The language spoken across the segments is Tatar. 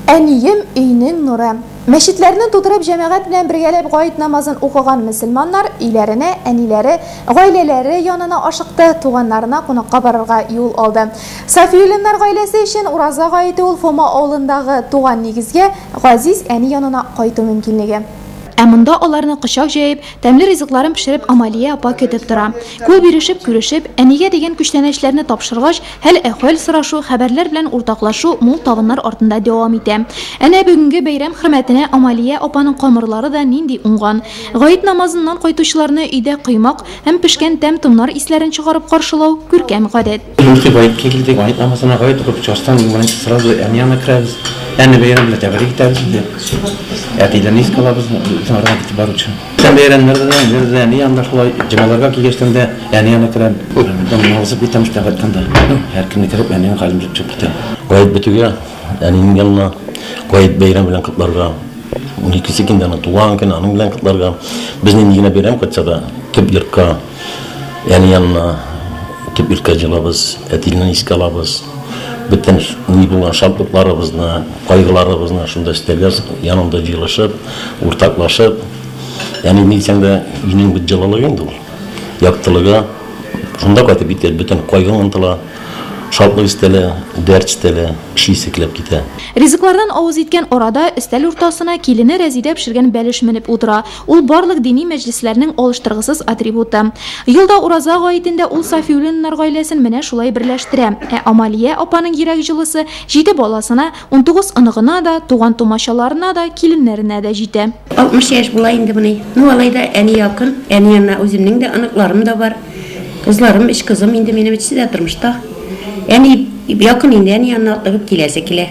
Әнием, өйнең нуры. Мәчетләрне тутырып җәмәгать белән бергәләп гает намазын укыган мөселманнар өйләренә, әниләре, гаиләләре янына ашыкты, туганнарына кунакка барырга юл алды. Сафиуллиннар гаиләсе өчен Ураза гаете ул Фома авылындагы туган нигезгә, газиз әни янына кайту мөмкинлеге. Ә монда аларны кочак җәеп, тәмле ризыкларын пешереп Амалия апа көтеп тора. Кул бирешеп, күрешеп, әнигә дигән күчтәнәчләрне тапшыргач, Хәл-әхвәл сорашу, хәбәрләр белән уртаклашу мул табыннар артында дәвам итә. Әнә бүгенге бәйрәм хөрмәтенә Амалия апаның камырлары да нинди уңган. Гает намазыннан кайтучыларны өйдә коймак һәм пешкән тәм-томнар исләрен чыгарып каршылау, күркәм гадәт. Без гаеткә килдек, гает намазына гает укып чыгыштан иң беренче сразу әни янына керәбез. Әни бәйрәм белән тәбрик итәбез инде. Әтидән искә алабыз, безнең арага китеп баручы. Бүтән бәйрәмнәрдә дә, ниләрдә дә әни янында шулай, җомгаларга килгәчтән дә әни янына керәм. Моннан узып китәм эштән кайтканда. Һәр көнне кереп, әнинең хәлен белеп чыгып китәм. Гает бетүгә әнинең янына, гает бәйрәм белән котларга, уникесе көндә аның туган көне, аның белән котларга. Без нинди генә бәйрәм кайтса да, төп йортка, әни янына, төп йортка җыелабыз, әтине искә алабыз. Бөтен ни булган шатлыкларыбызны, кайгыларыбызны шунда өстәлгә янында җыелышып, уртаклашып, Әни ни дисәң дә, өйнең бит җылылыгы инде ул, яктылыгы. Шунда кайтып киткәч, бөтен кайгың онытыла, шатлык өстәлә, дәрт өстәлә, эшлисе килеп китә. Ризыклардан авыз иткән арада өстәл уртасына килене Рәзидә пешергән бәлеш менеп утыра. Ул барлык дини мәҗлесләрнең алыштыргысыз атрибуты. Елда Ураза гаетендә ул Сафиуллиннар гаиләсен менә шулай берләштерә. Ә Амалия апаның йөрәк җылысы җиде баласына, 19 оныгына да, туган-тумачаларына да, киленнәренә дә җитә. 60 яшь була инде моны. Ну, алай да әни якын. Әни янына үземнең дә оныкларым да бар. Кызларым, өч кызым инде минем, өчесе дә тормышта. Әни якын инде, әни янына атлыгып киләсе килә.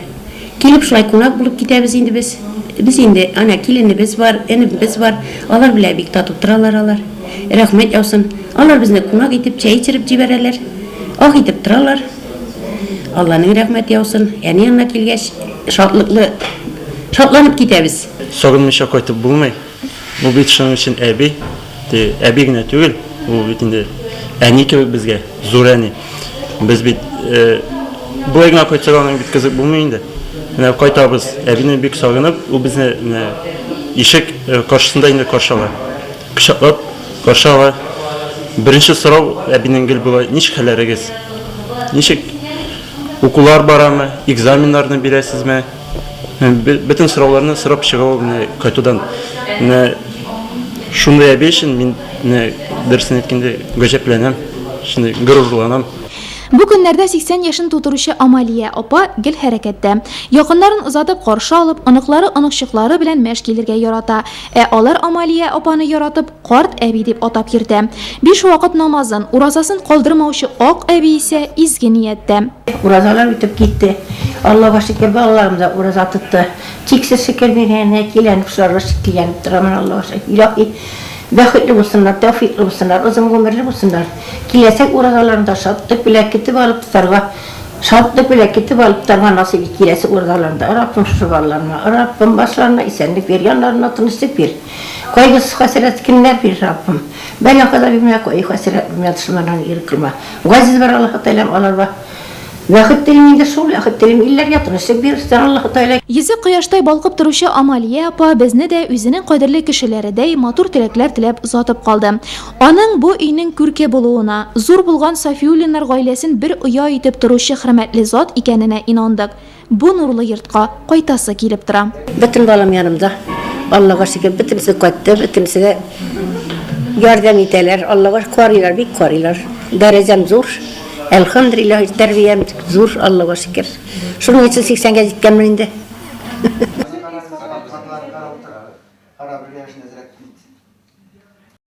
Килеп шулай кунак булып китәбез инде без. Без инде, әнә киленебез бар, энебез бар. Алар белән бик тату торалар алар. Рәхмәт яусын. Алар безне кунак итеп, чәй эчереп җибәрәләр. Ах итеп торалар. Алланың рәхмәте яусын. Әни янына килгәч, шатлыклы, шатланып китәбез. Сагынмыйча кайтып булмый. Ул бит шуның өчен әби. Теге әби генә түгел, ул бит инде әни кебек безгә, зур әни. Без бит болай гына кайтсак аның бит кызык булмый инде. Менә кайтабыз, әбине бик сагынып, ул безне менә ишек каршысында инде каршы ала. Кочаклап каршы ала. Беренче сорау әбинең гел була, ничек хәлләрегез? Ничек укулар барамы? Экзаменнарны бирәсезме? Бөтен сорауларны сорап чыга ул менә кайтудан. Менә шундый әби өчен мин менә дөресен әйткәндә гаҗәпләнәм, шундый горурланам. Бу көннәрдә 80 яшен тутыручы Амалия апа гел хәрәкәттә. Якыннарын озатып каршы алып, оныклары-оныкчыклары белән мәш килергә ярата. Ә алар Амалия апаны яратып, карт әби дип атап йөртә. Биш вакыт намазын, уразасын калдырмаучы ак әби исә изге нияттә. Уразалар үтеп китте. Аллага шөкер, балаларым да ураза тотты. Чиксез шөкер биргәненә, киләнеп шуларга шикләнеп торам, Аллага шөкер. Илаһи, бәхетле булсыннар, тәүфыйклы булсыннар, озын гомерле булсыннар. Киләчәк уразаларын да шатлык белән көтеп алып тотарга Шатлык белән көтеп алып торга насыйп ит киләсе урдаларында. Раббым, шушы балаларыма, Раббым, башларына исәнлек бир, яннарына тынычлык бир. Кайгысыз хәсрәт көннәр бир, Раббым. Бәла-каза бирмә, кайгы-хәсрәт бирмә, дошманнан ерак кылма. Газиз бар Аллаһы Тәгаләм аларга. Бәхет телим инде шул, бәхет телим илләргә тынычлык бир, син Аллаһы Тәгалә. Йөзе кояштай балкып торучы Амалия апа безне дә үзенең кадерле кешеләредәй матур теләкләр теләп озатып калды. Аның бу өйнең күрке булуына, зур булган Сафиуллиннар гаиләсен бер оя итеп торучы хөрмәтле зат икәненә инандык. Бу нурлы йортка кайтасы килеп тора. Бөтен балам янымда, Аллага шөкер, бөтенесе кайтты, бөтенесе дә ярдәм итәләр, Аллага карыйлар, бик карыйлар. Дәрәҗәм зур, әлхәмдүлилләһ, тәрбиям зур, Аллага шөкер. Шуның өчен сиксәнгә җиткәнмен инде.